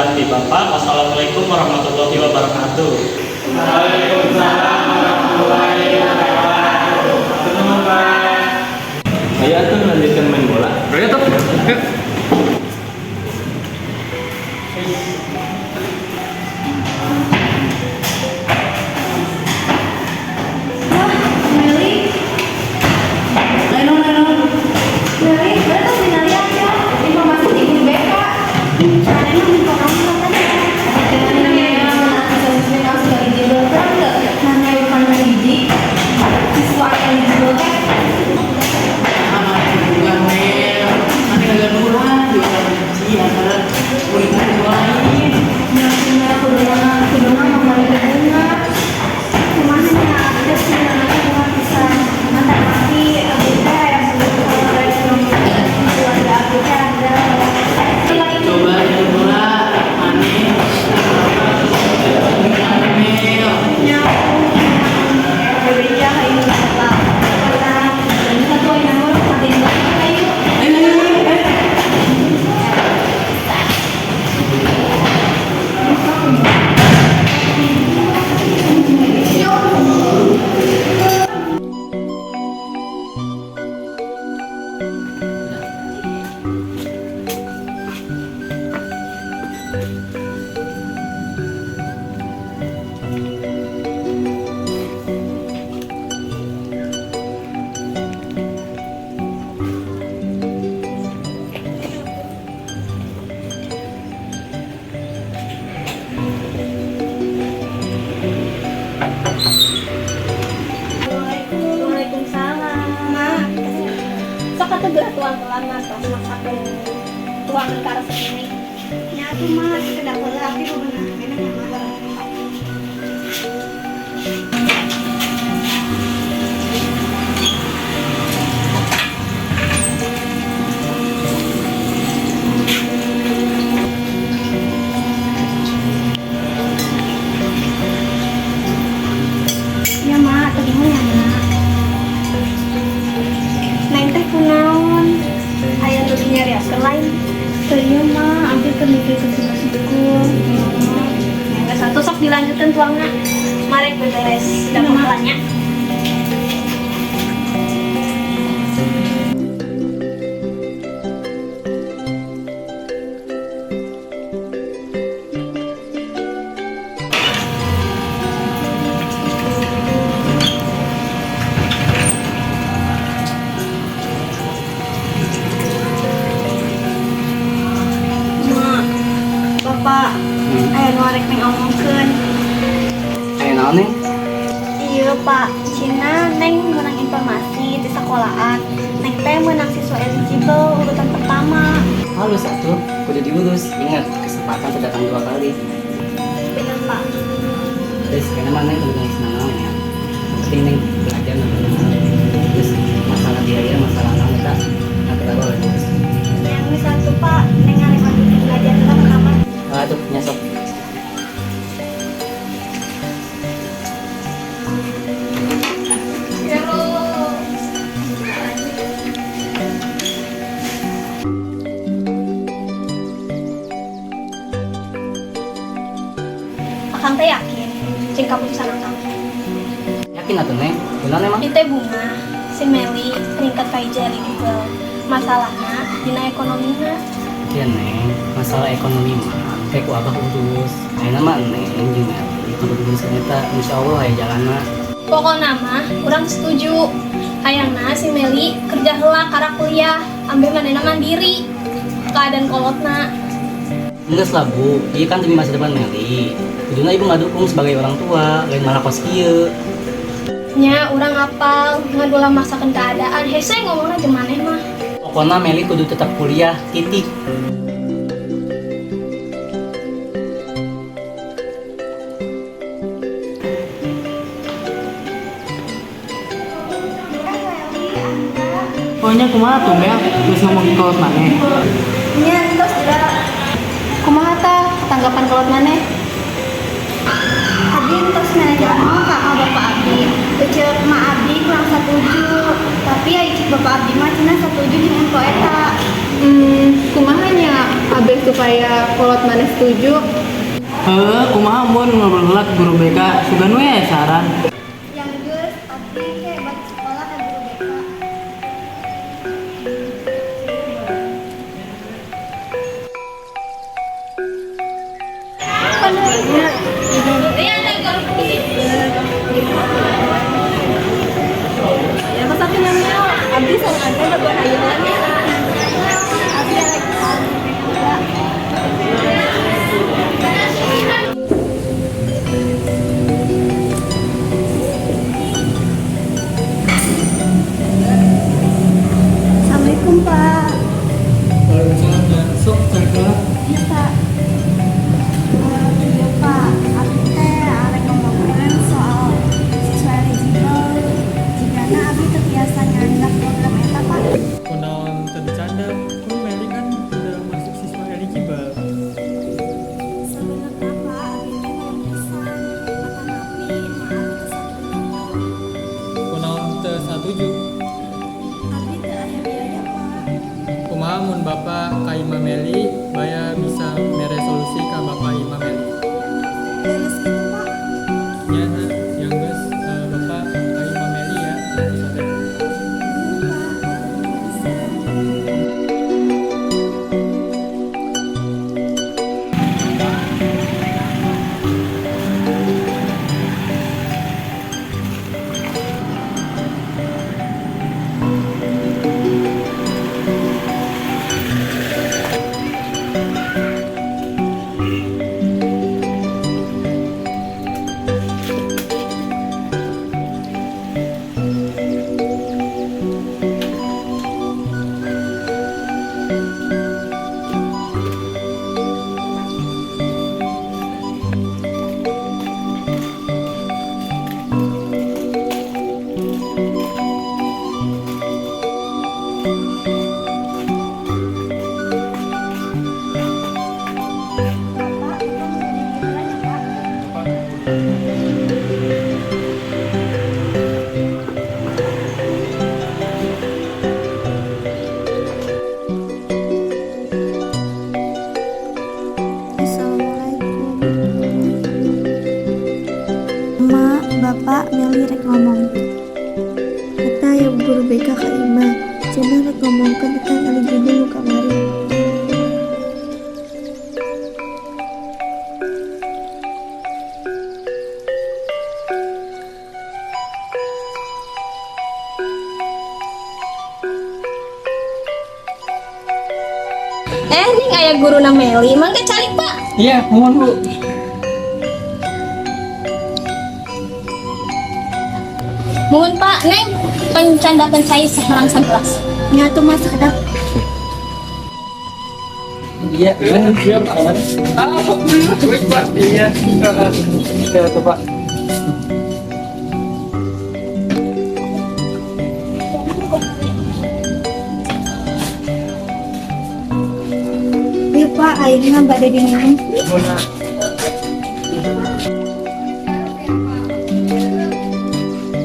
Keterampilan ti Bapak. Wassalamualaikum warahmatullahi wabarakatuh. Waalaikumsalam warahmatullahi wabarakatuh. Ketemu, Pak. Ayo atuh lanjutkan main bola. Ayo tuh. Ayo. Wah, Meli. Leno, Leno. Meli, berarti tinggal ya informasi di guru BK. Caranya minta kamu katanya. Namanya bukan hiji, siswa eligible teh. Anak juga, Mel. Mana kegaduhan, juara hiji antara murid lain. Nya kuduna kuduna memberi bunga. Kumaha nya teh sebenarnya bunga pisan. Mata abdi abdi teh yang sebelum ekonomi keluarga abdi teh ada. Coba itu bola, aneh. Gimana, Mel? Nya bebeja hayu bapak. Kata satu yang nomor matiin banget ayo. Ayo, ayo, ayo, ayo. Waalaikumsalam. Ma, sok atuh geura tuang pelan mah tos masakeun tuangan ka resep ini. Nya atuh mah sakedap heula abdi bebenah keneh nya mah. Ya mak, teu bingung ya mak. Neng teh kunaon? Aya nu dinyarioskeun lain? Teu ieu mah, abdi keur mikirkeun tugas hukum. Ya geus atuh sok dilanjutkeun tuangna. Marek beberes dapur heula nya. Mak, Bapak, aya nu arek neng omongkeun. Aya naon, Neng? Iya Pak, cenah Neng menang informasi di sekolahan. Neng teh menang siswa eligible urutan pertama. Halus atuh, kudu diurus. Ingat, kesempatan tidak datang dua kali. Bener Pak. Terus karena mana Neng tentang senang naon ya. Yang penting Neng belajar nang. Terus masalah biaya, masalah naon eta nah kita boleh urus. Yang satu Pak, Neng arek lanjutin belajar kita ke kamar. Ah, tuh nyasok. Akang teh yakin jeung kaputusan akang? Yakin atuh, Neng? Kunaon emang? Di teh bunga si Meli peringkat kahiji eligible. Masalahna dina ekonomina. Ya Neng, masalah ekonomi mah kayak ku abah urus. Ayeuna mah Neng jeung Meli kudu urus eta, insyaallah aya jalanna. Pokokna mah urang setuju. Hayangna si Meli kerja heula karak kuliah, ambe manehna mandiri. Keadaan kolotna. Enggak lah Bu, iya kan demi masa depan Meli. Kuduna ibu nggak dukung sebagai orang tua, lain malah kos kieu. Nya urang apal ngan ulah maksakeun keadaan. Hese ngomongna jeung maneh mah. Pokoknya Meli kudu tetap kuliah, titik. Pokoknya kumaha tuh, Mel? Geus ngomong ke kolot maneh. Nya entos geura. Kumaha tah tanggapan kolot maneh? Abdi entos manajer mah ka bapak abdi. Ceuk ma abdi kurang satuju. Tapi ai ceuk bapak abdi mah cenah satuju jeung info eta. Kumaha nya. Kabeh supaya kolot maneh setuju. Heuh, kumaha mun ngobrol heula ke guru BK, sugan we aya saran. Yang geus abdi ke balik sekolah ke guru BK. Ya masa namanya abdi sareng anda jagoan ayeuna nya. Abdi arek juga. Assalamualaikum, Pak. Waalaikumsalam dan sok cari heula. Iya, Pak. Iya, Pak. Abdi teh arek ngomongkeun soal siswa eligible. Jigana abdi teu biasa nyandak program eta, Pak. Kunaon teu dicandak? Ku Meli kan udah masuk siswa eligible. Sebenarnya, Pak, abdi teh hoyong pisan. Atanapi mah abdi teu satuju. Kunaon teu satuju? Abdi teu aya biaya, Pak. Kumaha mun Bapak ka Imah Meli baya bisa mere solusi ka Bapak Imah Meli. Beres gitu, Pak. Nya yang geus Bapak ka Imah Meli ya nanti sore. Nuhun, Pak. Hatur nuhun pisan. Bapak, itu menjadi giliran ya, Pak. Assalamualaikum. Mak, Bapak, Meli rek ngomong. Eta ya guru BK ka imah. Cenah rek ngomongkeun tentang eligible nu kamari. Eh, ning aya guru Meli, mangga calik, Pak. Iya, mohon Bu. Mohon Pak, Neng pencandakan cai seherang 11. Nya atuh mah sakedap. Iya, iya, Pak. Ah, baik, Pak. Iya. Iya, tuh, Pak. Ieu Pak, airna bade diminum.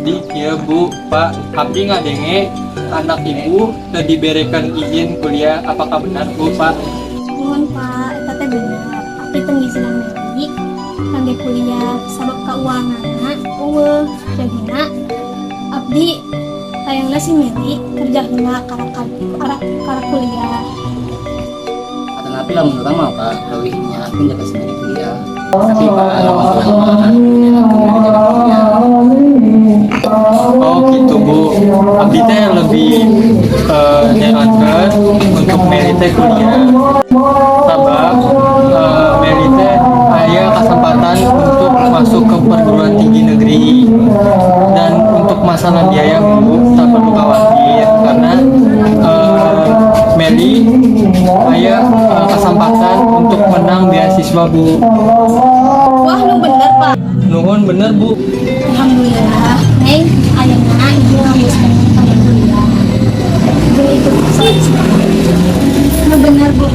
Di ya Bu, Pak, abdi ngadenge anak ibu teu diberikan izin kuliah, apakah benar Bu, Pak? Mohon Pak, eta teh bener. Abdi teu ngizinan Meli kangge kuliah sabab keuanganna euweuh. Jadina abdi hayangna si Meli kerja heula karak kuliah. Atanapi lamun urang mah Pak leuwih nyarankeun jaga sendiri kuliah. Tapi Pak lamun urang mah nyarankeun Meli jaga kuliah. Oh gitu Bu, abdi teh lebih nyarankeun untuk Meli teh kuliah. Sabab Meli teh aya kesempatan untuk masuk ke perguruan tinggi negeri dan untuk masalah biaya Bu tak perlu khawatir karena Meli aya kesempatan untuk menang beasiswa Bu. Wah, nu bener Pak. Nuhun bener Bu. Alhamdulillah, Neng, ayeuna ibu ngambuskeun kangge kuliah. Jeung ikut sholat. Nu bener Bu.